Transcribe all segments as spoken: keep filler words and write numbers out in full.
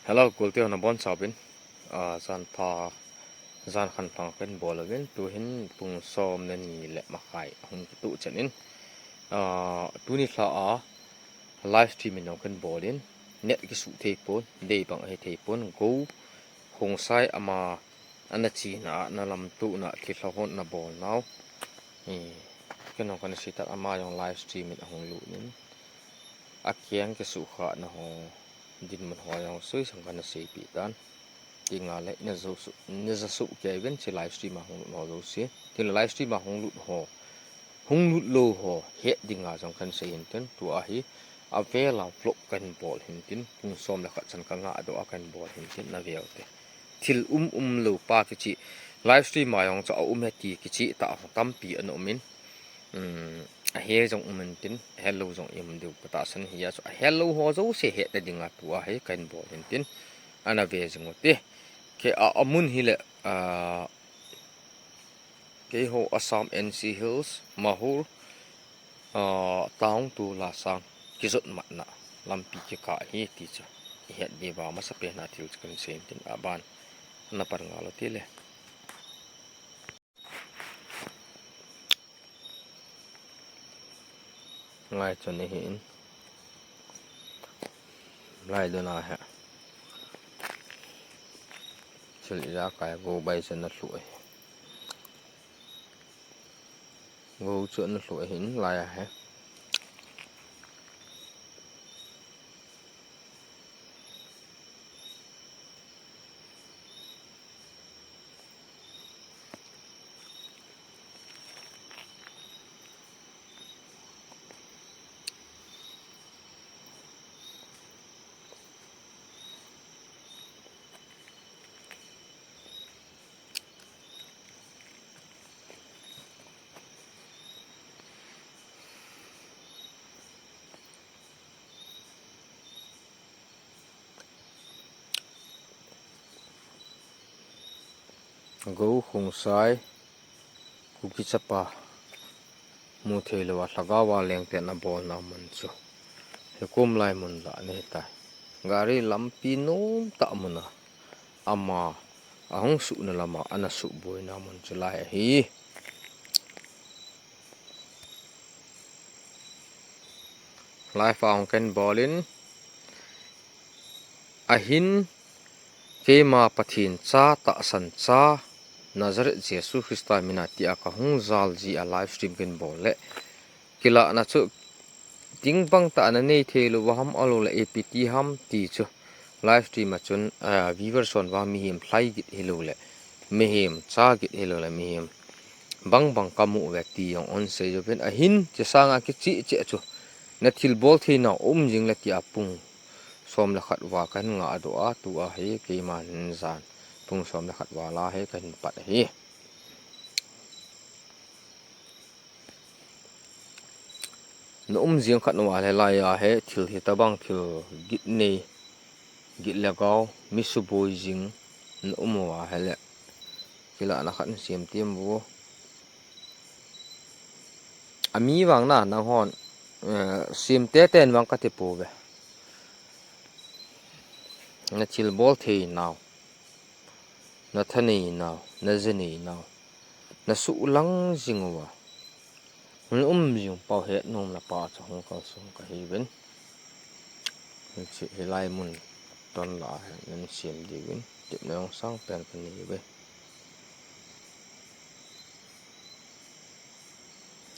Hello, kulte hon abonchauvin. Ah, jan pha, jan khanglhang kahin bol uvin, tuhin pung som le ni le makhai hung kitoh chan in. Ah, tuni lha a live stream in jong kahin bol in, net kisuh thei pon, dei bang ahi thei pon, Go Khongsai ama ana chena a, ana lamtohna, thilha hon ana bolnau. Eh, ken jong kana sei tan, ama jong live stream in ahung lut in, akeng kisuhkhahna ho, dinmun ho jong soisang kana seipeh tan. Tinga le, ina ja soh, ina ja soh kei uvin, hiche live stream a hung lut ho jouse. Tin live stream a hung lut ho, hung lut lou ho het dinga jong kahin sei hin tin, tua hi avel a vlog kahin bol hin tin, pung som le khat chan kangah doh a kahin bol hin tin, na veu te. Thil um um lou pa kichih, live stream a jong chu aum e ti kichih tah ho tampi ana um in, um, ahe jong um in tin, ahe lou jong i um diu katahsan ahi a chu, ahe lou ho jouse hetna dinga tua hi kahin bol hin tin, ana ve jing u te. Kei a, amun hi le, ah, Keiho Assam N C Hills, Mahur, ah, town to Lasang kijot matna lampi kikah ahi ti chu ihet diuva masapen a thil chu kahin sei in tin, aban ana pan ngal u tile. Lai chun ahi in. Lai dona he. Chul ila kai go bai chun na lhu ahi. Go chu na lhu ahi in lai a he. Go Khongsai, Kuki chapa, mu thei lou a lhagao a lengte ana bolna mun chu. Hikom lai mun lah ahi tai. Gari lampi nom tah mun a, ama ahung suhna lama ana suhboina mun chu lai ahi. Live a hung kahin bol in, ahin keima Pathen cha, tahsan cha, Nazareth Jesu Christa mina tia kahung jal ji a live stream kahin bol le, kilahna chu ding bang tah ana nei thei lou va ham, ahilou le ipi ti ham ti chu live stream a chun, ah, viewers hon va mihem lhai git hilou le, mihem cha git hilou le, mihem bang bang kamu ve ti jong hung sei jouvin, ahin hiche sanga kichih cheh chu na thil bol thei nau um jing le tia pung som le khat val kahin ngah doh a, tua hi keiman jan pung som le khat val a hi kahin pat ahi. Na um jing khat uva le lai a hi thil hitabang thil git nei, git le gao, mi suboi jing na um uva hi le, kilahna khat hin sem tem vo. Ami vang na, nanghon, eh, sem teten vang kati pouve. Na thil bol thei nau, na thanei nau, na jenei nau, na suhlang jing uva na um jing pau het nom le pa chu hung kalsong kahiuvin. Hiche hilai mun ton lah a hin nan sem diuvin tepna jong sangpen kanei uve.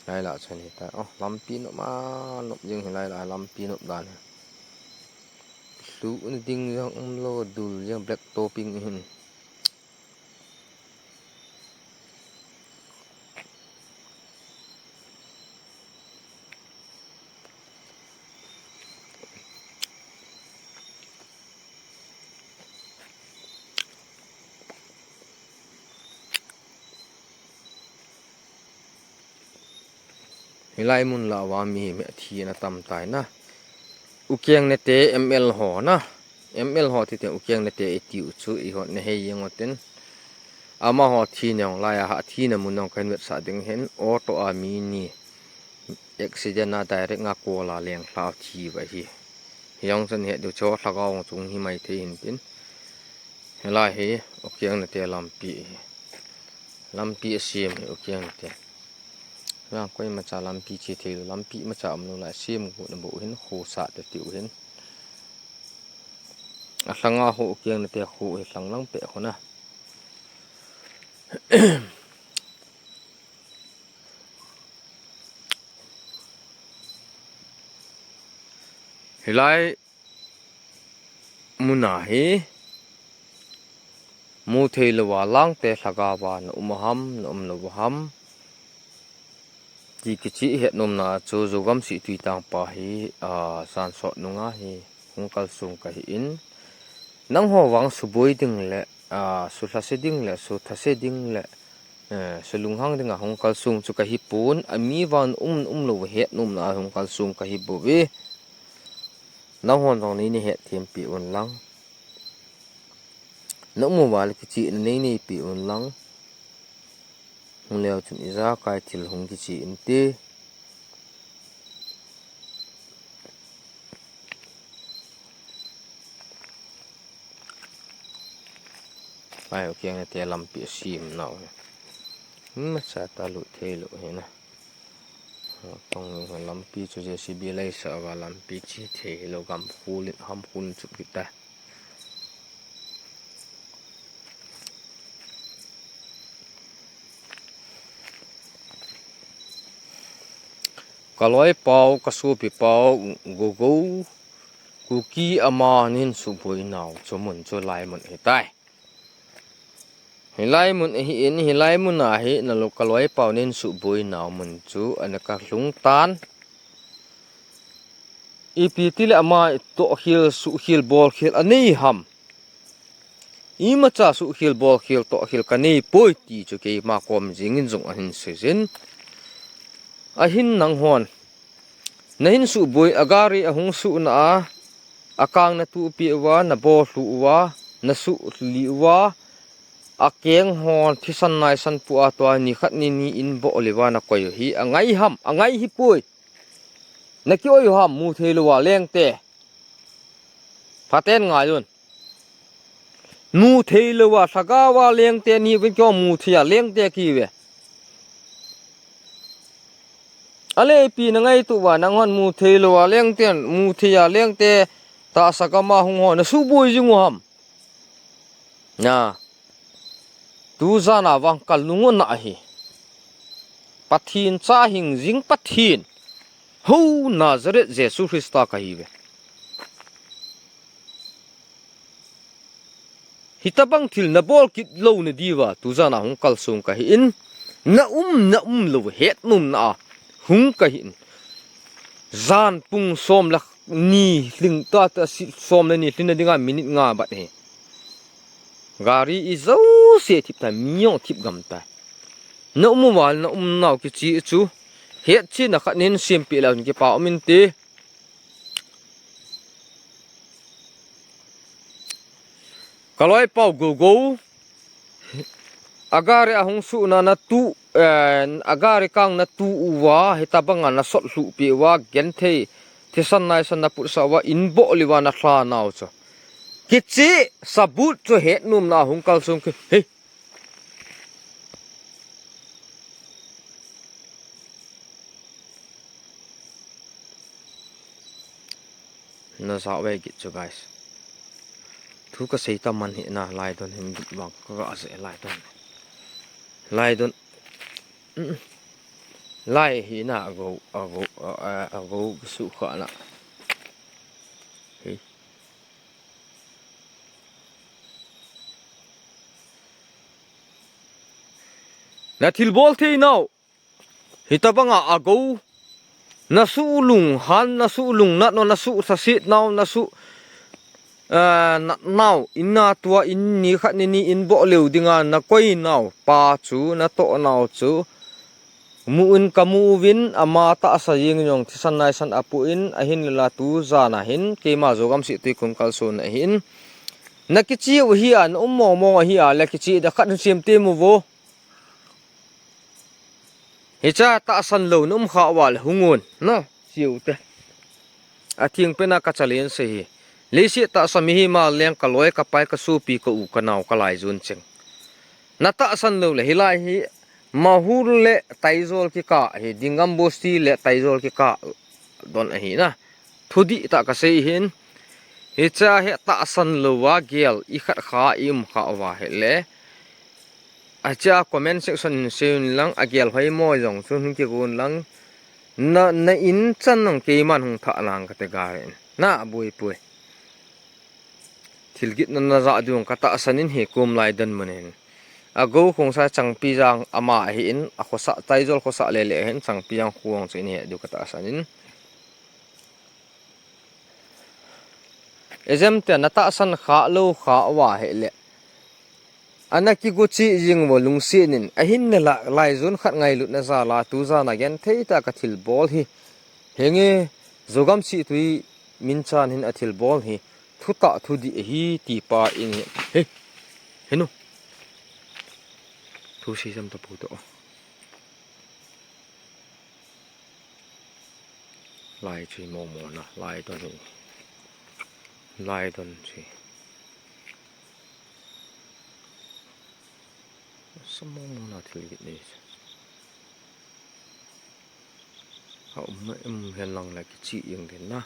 Hilai lah chun hitai. Oh, lampi nop a nop jing hilai lah lampi nop dan hi. Lhuhna ding jong umlou, dul jong black topping hin. Hilai mun lah uva mihem athi ana tam tai na. Ukeng nete M L ho na. M L ho tite ukeng nete itiu chu eihon nahei jeng utin. Amaho thina jong lai a, athina mun jong kahin vetsah ding ahin, auto a mi ni accident a direct a kol a lenglha thi uva hi. Jong chan he du cho lhagao chung hi mai thei hin tin. Helai hi, ukiang na te lampi hi. Lampi a siam hi ukiang na te. Lang koi macha lampi chi thei lu, lampi macha um lu lai siam gu na bu hin khu sa te tiu hin. A lhanga ho ukiang na te khu hi lhang lang pe khu na. Hilai muna hi mu thei lo a lang te lhagao a na um a ham, na um lo a ham. Ti kichi het nom na chu Zogam si tui tang pa hi, a, san sot nunga hi hung kal sung ka hi in. Nang ho vang suboi ding le, a, su lhase ding le, su thase ding le, eh, su lunghang dinga hung kal sung chu ka hi pun, a mi van um, um lo het nom na hung kal sung ka hi bo ve. Nang hon vang nei ni het thiam pi un lang. Na um uva le kichi na nei nei pi un lang. Hung leo chun ijakai thil hung kichi in ti. Ai, okay, na te lampi sim nau. Hmm, sa ta lu thei lu he na. Tong lampi chu J C B lai sa va lampi chi thei lo gam khul ham khun chu kita. Ka loi pau, ka supi pau, Gogo, Kuki ama nin suboi nau, chu mun chu lai mun hi tai. Hilai mun hi in, hilai mun a hi, na lo ka loi pau nin suboi nau mun chu, ana ka lhung tan. Ipi ti le ama toh khil, suh khil, bol khil, a nei ham. Imacha suh khil, bol khil, toh khil ka nei poi ti chu keima kom jingin jong ahin seijin. Ahin nang hon. Na hin suboi a gari a hung suh na a, a kang na tupi uva, na bol hlu uva, na suh li uva, a keng hon thisan naisan pu a tua ni khat ni ni in bo liva na koi u hi, a ngai ham, a ngai hi poi. Na ki oi u ham, mu thei lo a leng te. Phaten ngai un. Mu thei lo a, lhagao a leng te ni vin kyo mu thei a leng te ki ve. A le pi na ngai tu va nang hon mu thei lo a leng te, mu thei a leng te ta sa ka ma hung hon, na suboi jing u ham. Na. Tu jan a vang ka lung u na hi. Pathin cha hing jing Pathin. Ho Nazareth Jesu Christa ka hi ve. Hitabang thil na bol kit lo na diva, tu jan a hung kal sung ka hi in, na um, na um lo het nom na a, hung ka hi in. Jan pung som le ni hling ta ta si som le ni hling na dinga minute nga bat hi. Gari i zo se thip ta, mi jong thip gam ta. Na um uva, na um nau kichi chu. Het chi na khat nin sim pi la ki pa um in ti. Ka loi pau Gogo. A gari a hung suh na na tu, eh, a gari kang na tu uva, hitabang a na sot hlu pi uva, gen thei, thisan naisan na put sa uva, in bo liva na hla nau chu. Kichi, sabut chu het nom na hung kal sung ki, hei. Na sa ve git chu, guys. Thu ka sei ta man hi na, lai don hin git vang ka ga se lai don. Lai don. Mm. Lai hi na a go, a go, a, a, a go su kha na. Hei. Na thil bol thei nau. Hitabang a a go. Na su lung han, na su lung nat nau, na su sasit nau, na su, eh, nat nau. In na tua in ni khat ni ni in bo leu dinga na koi nau. Pa chu, na to nau chu. Mu in ka mu uvin, ama ta a sa jing jong thisan naisan a pu in, ahin lela tu jan a hin, keima Zogam si tui kun kal sun a hin. Na kichi u hi a, na um mong mong a hi a, le kichi da khat sim ti mu vo. Hicha ta san lo na um kha uva le hung un, na, chiu te. Atheng pena kachalen sei hi. Leiset tahsa mihem a leng kaloi kapai kasopi ka u kanao kalai jon cheng. Natahsan lou le hilai hi Mahur le Taijol kikah hi, Dingam Bosti le Taijol kikah don ahi na. Thudih tah kasei hin. Hicha hi tahsan lou a gel ikhat kha ium kha uva hile. Acha comment section in seiyun lang, agel hoimo jong chu hin kigon lang. Na, na in chan nang keiman hung thah lang kate gari in. Na bui pui. Thilgitna najah ding katahsan in hi kum lai dan mun in. Agou Khongsai Changpijang ama ahin, akhosah, Taijol khosah lele ahin, Changpijang kho chu in hi ding katahsan in. Ejemtia natahsan kha lou kha uva hile. Ana kigo cheh jing uvo lungset in, ahinla lai jon khat ngailutna jal a tujan a genthei tah a kathilbol hi. Henge, Zogam Sihtui Minchan hin athilbol hi. Thutah thudih ahi ti pa in hi. He, henu. Thusei jam tapou to. Lai chu hi momo na, lai don hi. Lai don chu hi. Sa momo na thilgit nei chu. Aum na um hen lang le kicheh jeng den na.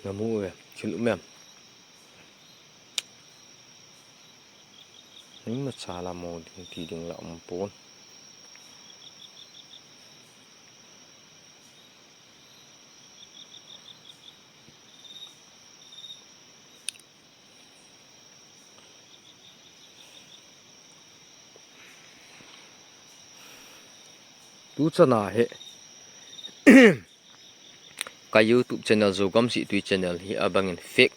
Namu e, thil um em. Ningma cha la mo ding ti ding la um pon. Tuchan a hi ka YouTube channel Zogam Sihtui channel hi abang in fake.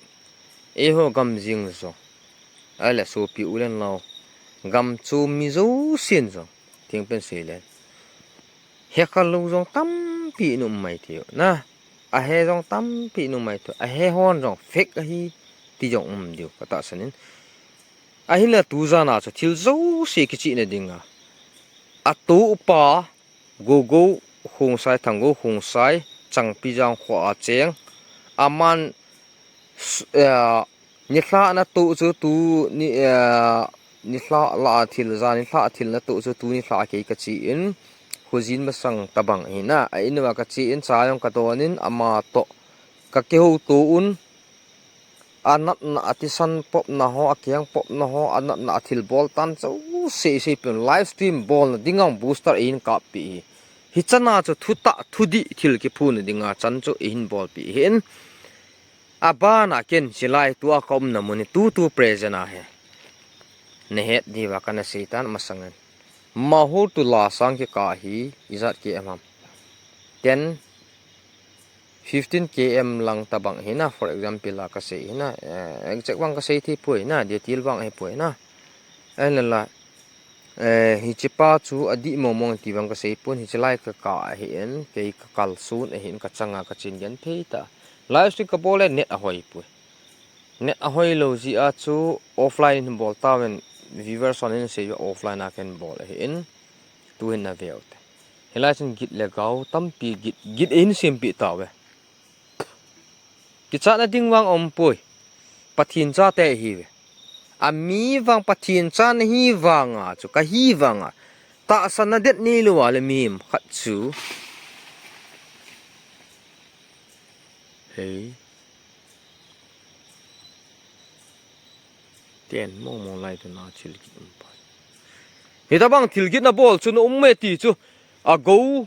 Eiho gam jing jong. Ahile sopi u le nao. Gam chu mi jousen jong. Thingpen sei le. Hekha lou jong tampi in um mai thei u na. Ahe jong tampi in um mai thei u. Ahe hon jong fake ahi ti jong um diu katahsan in. Ahinla tujan a chu thil jouse kichehna ding a. Atoh pa Gogou Khongsai, Thanggou Khongsai, Changpijang kho a cheng. Aman, s-, eh, nilhah natoh chu tu ni, eh, nilhah lah a thil ja, nilhah thil natoh chu tu nilhah a kei kache in, khojin masang tabang hi na, a in uva kache in, cha jong kadon in, ama toh kakihouto un, anatna, athisan popna ho, akeng popna ho, anatna, athilbol tan jouse, sei peh un live stream bolna ding a booster eihin kappeh hi. Hichan a chu thutah thudih thil kiphuna ding a chan chu eihin bolpeh hi in. Abana ken hilai tua kaumna mun hi tutu present a hi. Nahet diuva kana seitan masang in. Mahur to Lasang kikah hi ijat kiam ham. Ten, fifteen K M lang tabang hi na, for example la kasei hi na, eh, exact vang kasei thei poi na, detail vang hi poi na. Ahinla, eh, hiche pa chu adih mong mong ti vang kasei pon, hiche lai kakah ahi in, kei kakalson ahi in, kachang a kachin genthei tah. Live stream kabol le net ahoi poi. Net ahoilou jeh a chu offline in bol tauvin, viewers hon in sei uva offline a kahin bol ahi in, tuhin naveu te. Hilai chun git le gao tampi git, git eihin sempeh tauve. Kichatna ding vang aumpoi. Pathen chate ihiuve. Ami vang Pathen cha nahi vang a chu, kahi vang a. Tahsanna det neilou a le mihem khat chu. Hei. Ten mong mong lai tuna thilgit um pa. Hitabang thilgit nabol chu na um e ti chu. Agou,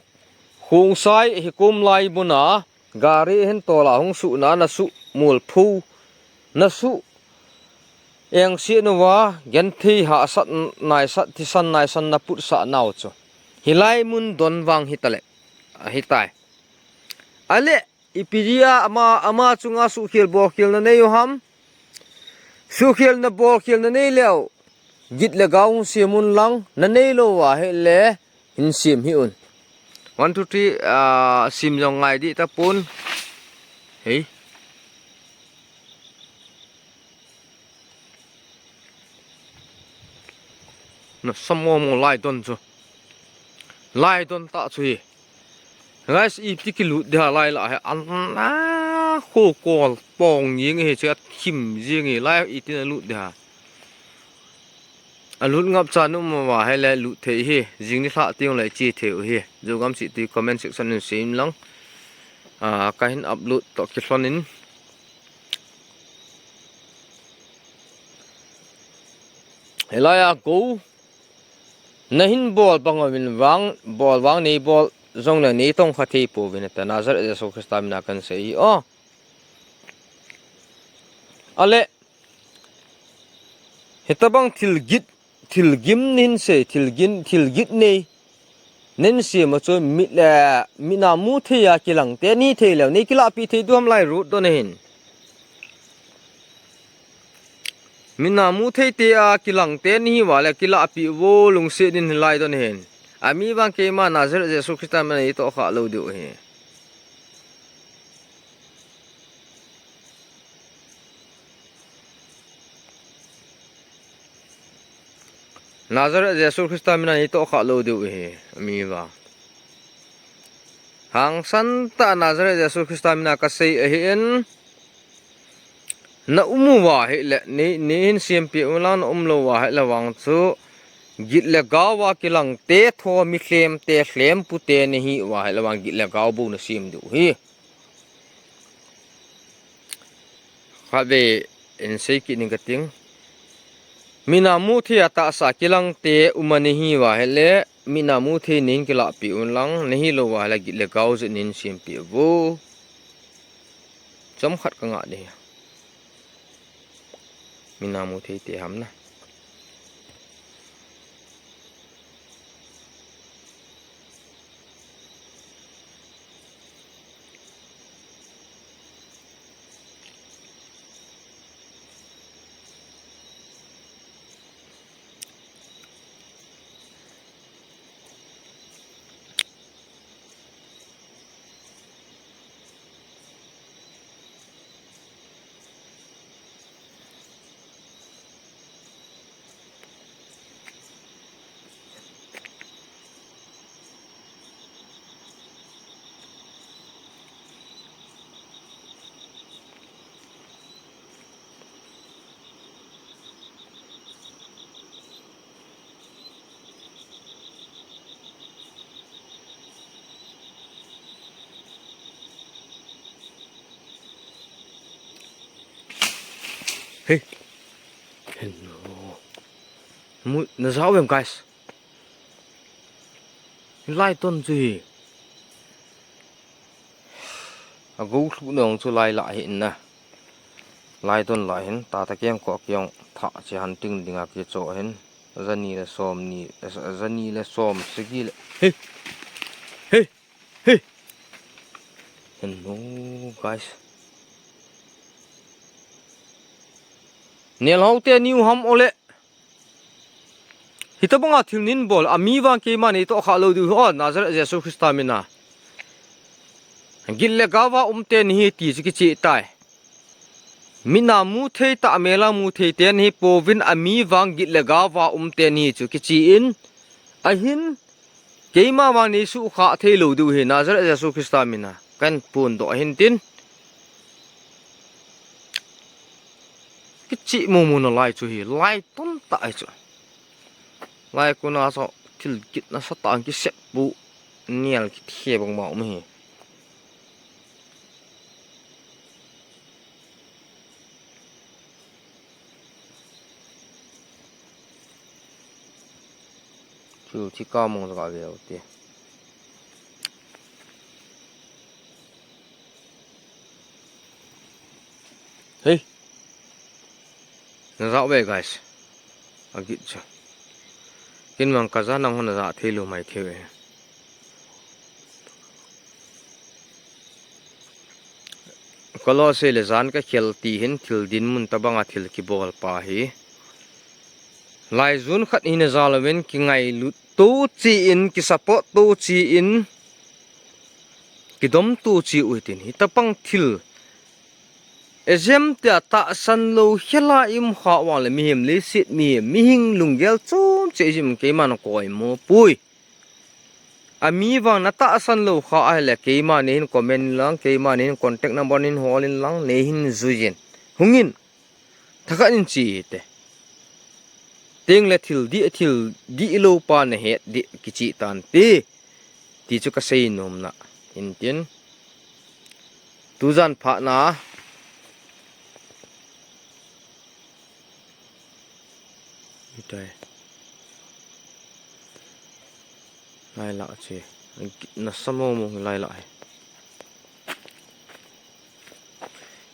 Khongsai, hikom lai mun a, gari hin tol a hung suhna, nasuh, molphu, nasuh, engse nuva, genthei hahsat, naisat, thisan, naisan, naputsah nau chu. Hilai mun don vang hitale, ahitai. Ale, ipi dia ama, ama chunga suhkhel bolkhel nanei u ham. Suhkhel nabolkhel nanei leu. Git le gao hung sem un lang, nanei lou ahile, hin sem hih un. One, two, three, ah, sem jong ngai dih tapon. Hei. Nasa mong mong lai don chu. Lai don ta chu hi. Guys, iti kilut dia lai la he an a kho kol pong jing hi che khim jing hi lai iti na lut dia. A lut ngap cha nu ma wa he le lut thei hi. Jing ni thla tiang le chi thei u hi. Jogam si ti comment section in sim lang. A, ka hin upload to ki hlon in. Helai a ko. Na hin bol bang a min vang, bol vang nei bol zong na nei tong kha thei po vin ta Nazareth Jesu Christa mina kan sei hi. O. Ale. Hitabang thil git, thil gim nin sei, thil gin, thil git nei. Nin sei ma chu mit le, mina mu thei a kilang te ni thei leu, nei kila pi thei duam lai rut don hin. Mina mu thei te a kilang te ni hi wa le kila pi vo lungse din lai don hin. Ami vang keima Nazareth Jesu Christa mina i to kha lo diu hi. Nazareth Jesu Christa mina i to kha lo diu hi, ami va. Hangsan ta Nazareth Jesu Christa mina ka sei ahi in. Na um u wa hi le, ni, ni hin siam pi um lang na um lo wa hi le vang chu. Git le gau a kilang te tho mi hlem te hlem pu te ni hi wa hi le vang git le gau bu na siam diu hi. Kha ve in sei ki ning ka ting. Mina mu thei a ta sa kilang te um a ni hi wa hi le, mina mu thei nin kila pi un lang, ni hi lo wa hi le git le gau ze nin siam pi vo. Chom khat ka nga ni. Mina mu thei te ham na. Hey. Hello. Mu, na zau em, guys. Lai ton chu hi. A go thlu nong chu lai la hi in na. Lai ton la hin ta ta kiang ko kiang tha che han ting ding a ki cho hin. Zani le som ni, zani le som sigi le. Hey. Hey. Hey. Hello, guys. Nel hau te niu ham ole. Hitabanga thil nin bol, ami vang keima nei to kha lo diu, o, Nazareth Jesu Christa mina. Git le gau a um te ni hi ti chu kichi tai. Mina mu thei ta, mela mu thei te ni hi povin ami vang git le gau a um te ni hi chu kichi in. Ahin, keima vang nei su kha thei lo diu hi Nazareth Jesu Christa mina. Kan pun do hin tin. Kichi mu mu na lai chu hi, lai ton ta ai chu. Lai kuna so thil git na sa ta ang ki sep bu nial ki thie bang ma um hi. Chu thi ka mong ka ve u ti. Hey. Na zau ve, guys. A git chu. Kin mang ka za nang hon na za thei lo mai thei ve. Kolose le zan ka khel ti hin thil din mun tabanga thil kibol pa hi. Lai zun khat hi na za lo ven ki ngai lut tu chi in, ki support tu chi in, ki dom tu chi u tin hi tapang thil. Ezem tia ta san lo khela im kha wang le mihem le sit mihem mihing lunggel chom che jim keima na koi mo pui. Ami vang natahsan lou kha ahile, keima neihin comment in lang, keima neihin contact number neihin hol in lang, neihin jui in. Hungin, thakhat in che hite. Tengle thil dih, thil dihlou pa nahet dih kiche tante. Ti chu kasei nom na. Hintin. Tujan phat na. Itai. Lai lah che. Nasa momo lai lah he.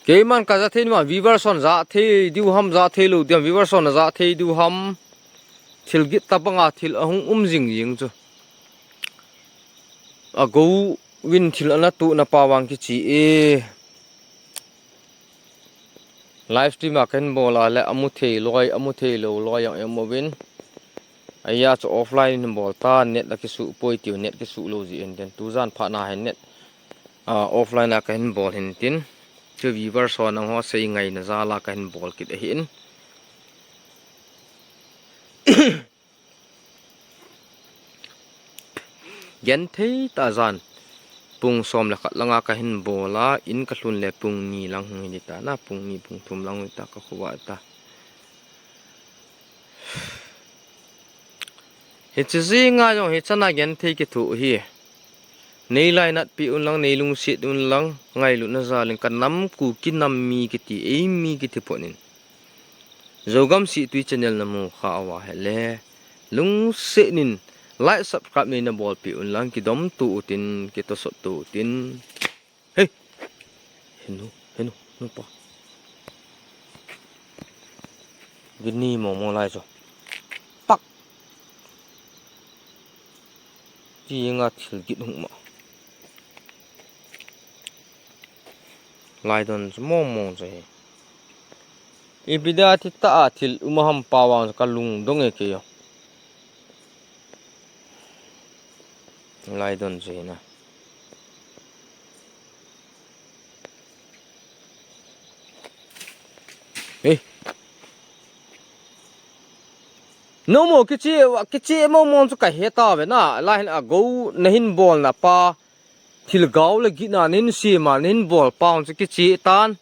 Keiman kaja thei ma, viewers hon ja thei diu ham, ja thei lou diu ham, viewers hon ja thei diu ham. Thil git tabanga thil ahung um jing jing chu. Ago vin thil ana tuna pa vang kiche e. Live stream a kahin bol a le amu thei loi, amu thei lou loi jong aum uvin. Ahi a chu offline in bol ta, net a kisuh poi tiu, net kisuh lou jeh in tin. Tujan phat na hin net, ah, offline a kahin bol hintin. Chu viewers hon nangho sei ngaina jal a kahin bol kit ahin. Genthei tah jan pung som le khat langa kahin bol a, in kalhun le pung ni lang hung hi ta na, pung ni pung thum lang hung hi ta, kakhovah ta. Hiche jing a jong hichan a genthei kithoh hi. Nei lainat pi un lang, nei lungset un lang, ngailutna jal in kanam Kuki nam mi kiti, eimi kiti pon in. Zogam Sihtui channel namu kha uva ahile, lungset in like, subscribe neina bolpeh un lang, kidom tou utin, kitosot tou utin. Hei! Henu, henu, nupa. Gini momo lai chu. Pak! Ti nga thil git hung ma. Laidon chu momo chu hi. Ipi dia thi ta a thil um a ham pa vang kalung dong e kei o. Laidon chu hi na. Ei. Nomo kiche, kiche momo chu kahe tave na. Lai hin ago nahin bolna pa. Thil gao le gitna nahin sema, nahin bol pa hon chu kiche tan.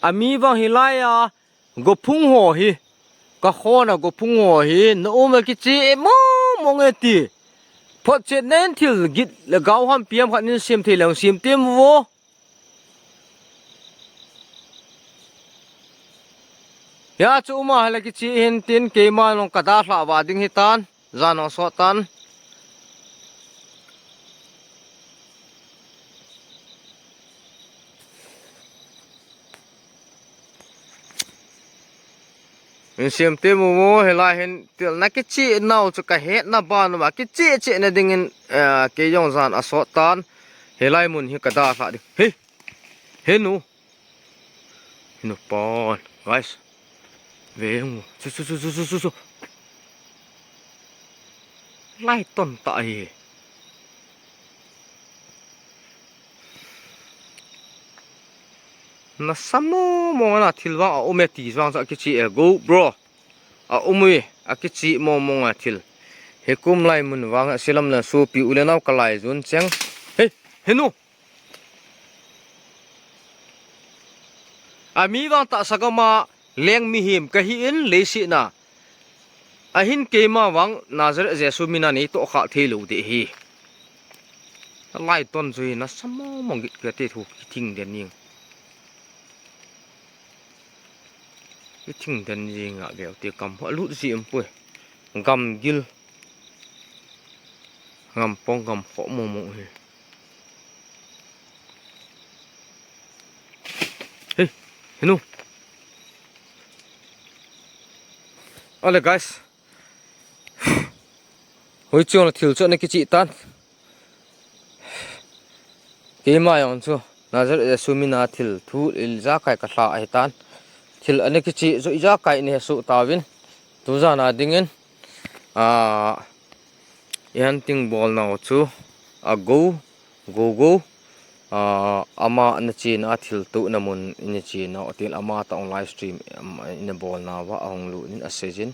Ami vang hilai a, gophung ho hi. Kakhona gophung ho hi, na um a kiche momo nge ti. Photchet nahin thil git le gao ham pi ham khat nahin sem thei leng sem tem vo. Hia chu um a hile kiche hintin keima jong kadalhah va ding hitan. Jan jong sot tan. Insem te momo, hilai hin thil na kiche nau chu kahetna ban uva kiche cheh na dingin, eh, kei jong jan asot tan. Hilai mun hi kadalhah ding. Hei. Henu. Henu pon. Guys. Ve hung. Su, su, su. Lai ton ta hi. Nasa momo na thil vang a um e ti vang sa kiche e go bro. A um e, a kiche momo nga thil. Hikum lai mun vang a silam na sopi u le nao kalai jun cheng. Hei, henu. Ami vang tahsa gam a leng mihem kahi in leiset na. Ahin keima vang Nazareth Jesu min a neitoh khah thei lou ding ahi. Lai ton chu hi nasa momo git kati thu kithing den ning. Kithing den jing a veu te kam ho lut ji um pui. Gam gil. Gam pong gam kho momo hi. Hei, henu. Ale guys. Hoi chong la thil chu ana kiche tan. Keima jong chu Nazareth Jesu min a thil thu ijakai kalha ahi tan. Thil ana kiche chu ijakai ni hesoh tauvin. Tujan a dingin, ah, i hunting bol nau chu ago, go go, ah, ama na chena thil tohna mun ina chena u tin ama tah live stream, um, ina bol nauva ahung lut in aseijin.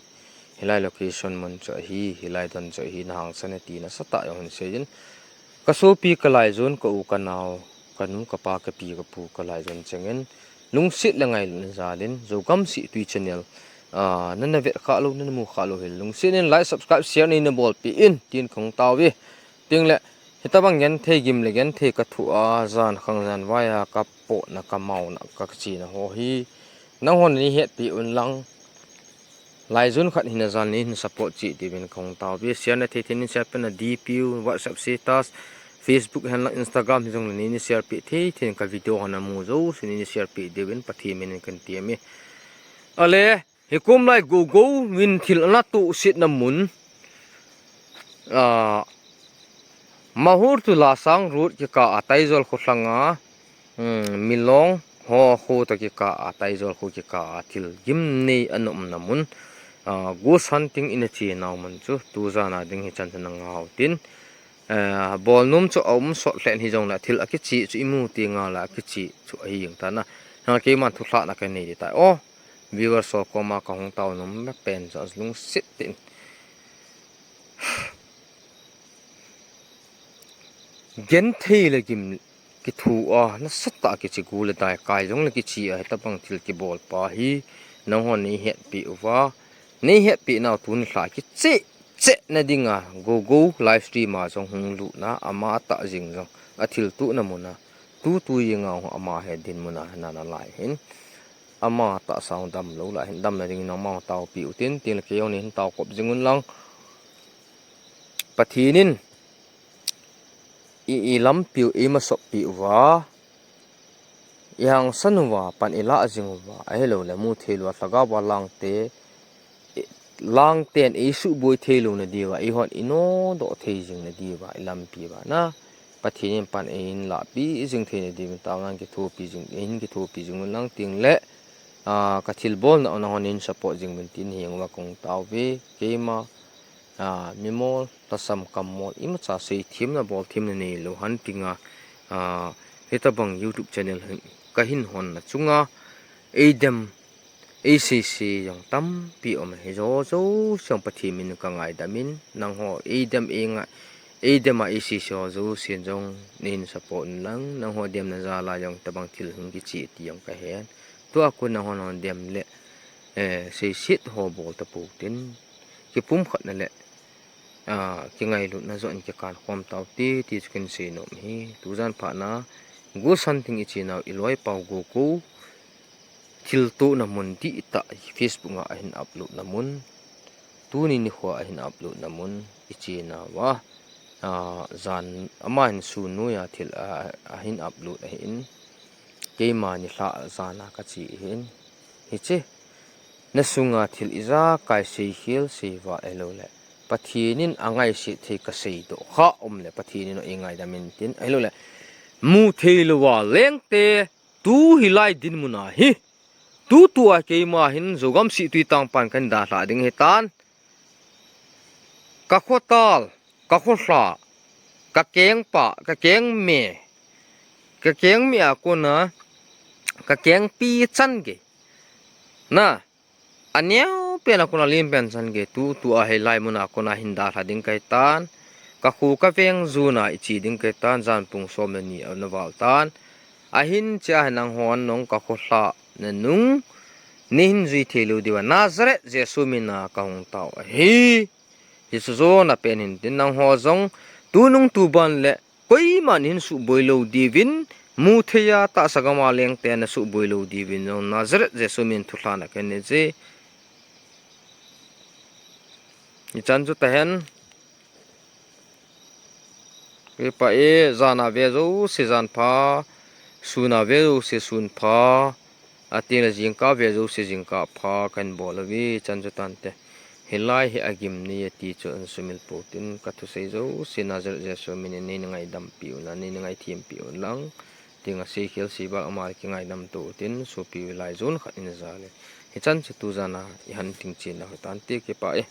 hilai location mun chu ahi, hilai don chu ahi, nahangsan e ti nasatah jong hin seiyin. Kasopi, kalaijun, ka u, kanao, kanu, kapa, kapi, kapu, kalaijun chengin, lungset le ngailutna jalin, Zogam Sihtui channel, ah, nana vet khalou, nana mu khalou hile, lungset in like, subscribe, share neina bolpeh in, tin kahung tao uve. Tin le, hitabang genthei gim le genthei kathoh a, jan khang jan vai a, kapotna, kamaona, kachena ho hi, nanghon neihetpeh un lang, laijun khat hina jan neihin support cheh diuvin kahung tao uve. Share nathei thei in share peh un, D P, WhatsApp status, Facebook hen lang, Instagram hijongle neina share peh thei thei in, ka video ho namu jouse neina share peh diuvin Pathen minin kahin tem e. Ale, hikum lai Gogou vin thil ana tohsetna mun, ah, Mahur to Lasang road kikah a Taijol kho lhanga, um, Milong ho kho toh kikah a, Taijol kho kikah a thil gimnei ana umna mun, ah, ghost hunting ina chenau mun chu tujan a ding hichan chu nangau tin, ah, bolnom chu aum sot lheh in hijongle thil akicheh chu imu tengle akicheh chu ahi jeng tan a, hia keiman thulhahna kanei ding tai. O, viewers ho koma kahung tao nom pen chu lungset tah in, genthei le gim kithoh a, nasatah a kiche, gu le dai kai jongle kiche a, hitabang thil kibol pa hi nanghon neihetpeh uva, neihetpeh nau tuni lha kicheh cheh na dinga Gogou live stream a jong hung lutna, amatah jeng jong athiltohna mun a, tutu jenga ama hi dinmun a nana lai hin, amatah sang damlou lai hin, damna dingin nangma taopeh utin, tin le kei jong neihin taokop jing un lang. Pathen in i, ilampiu eimasoppeh uva, ihangsan uva, pan ilah jing uva, ahiloule muthei louva lhagao a langte, i, langten eisuhboi theilouna diuva, eihon inodoh thei jing na diuva, ilampi uva na, Pathen in pan eihin lahpeh jing theina diuvin tao ngan kithopi jing, eihin kithopi jing un lang tin le, ah, kathilbolna u nanghon neihin support jing uvin tin hiche uva kahung tao uve, keima, ah, mimol, lhasam, kammol, imacha seithemna, bolthemna neilou hunting a, ah, hitabang YouTube channel kahin honna chunga, eidem, eiseise jong tampi um ahi, jouse jong Pathen min kangaidam in, nangho eidem, eingai, eidem a eiseise ho jousen jong neihin support un lang, nangho demna jal a jong hitabang thil hung kiche ti jong kahen. Tua kon nanghon dem le, eh, seiset ho bol tapou tin, kipumkhatna le, ah, kingailutna joh in kikan khom taute ti chu kahin seinom ahi. Tujan phatna, ghost hunting ichenau iloipau Gogou thiltohna mun dihtah Facebook a ahin upload na mun, tuni nikhoa ahin upload na mun ichenauva, ah, jan ama hin sun noiya thil a, ahin upload ahin, keima nilhah jan a kache ahin, hiche nasunga thil ijakai seikhel seival ahiloule Pathen in angaiset thei kaseidoh kha umle Pathen in eingaidam in tin, ahiloule muthei louva lengte, tu hilai dinmun a hi, tutua keima hin Zogam Sihtui tangpan kahin dalhah ding ahitan. Kakhotal, kakholha, kakengpah, kakengme, kakengme a kona, kakengpi changei, na, aneopen a kona lenpen changei, tutua hilai muna kona hin dalha ding kahitan. Kakho kaveng jona iche ding kahitan, jan pung som le ni ana val tan. Ahin chea hi nanghon nung kakholha nanung neihin jui theilou diuva Nazareth Jesu mina kahung tao ahi. Hiche jona pen hin tin, nangho jong tunung tuban le koiman hin suhboi lou diuvin, mutheiya tahsa gama lengte nasuhboi lou diuvin jong Nazareth Jesu min thulhahna kahin neije. Ichan chu tahen. Kipah e, jana ve jouse jan pha, suna ve jouse sun pha, atengle jingkah ve jouse jingkah pha kahin bol uve, chan chu tante. Hilai hi agimnei e ti chu ana sumil pou tin, kathusei jouse Nazareth Jesu minin neina ngaidampi un lang, neina ngaithempi un lang, tin aseikhel seival ama kingaidam tou tin, sopi u lai jon khat in ajal e. Hichan chu tujana ihin ting chena hitante, kipah e.